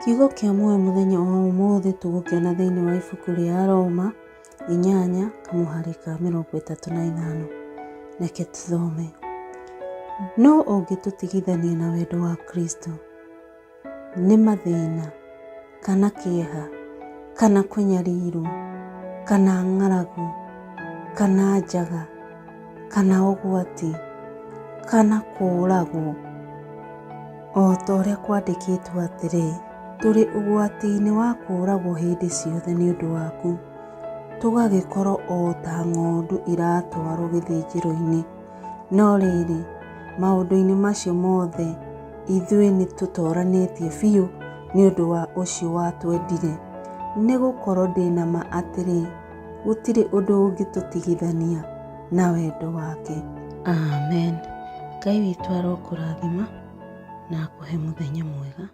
Kiugo kĩa muoyo mũthenya wa ũmũthĩ tũgũkĩona thĩinĩ wa ibuku rĩa Aroma 8 kamũhari ka 35. Reke tũthome. Nũ ũngĩtũtigithania na wendo wa Kristo? Nĩ mathĩna, kana kĩeha, kana kũnyarirwo, kana ng'aragu, kana njaga, kana ũgwati, kana kũũragwo? O ta ũrĩa kwandĩkĩtwo atĩrĩ, Tũrĩ ũgwati-inĩ wa kũũragwo hĩndĩ ciothe nĩ ũndũ waku, tũgagĩkorwo o ta ng'ondu iratwarwo gĩthĩnjĩro-inĩ. No rĩrĩ, maũndũ-inĩ macio mothe ithuĩ nĩ tũtooranĩtie biũ nĩ ũndũ wa ũcio watwendire. Nĩ gũkorũo ndĩ na ma atĩrĩ, gũtirĩ ũndũ ũngĩtũtigithania na wendo wake. Amen. Ngai witũ arokũrathima na akũhe mũthenya mwega.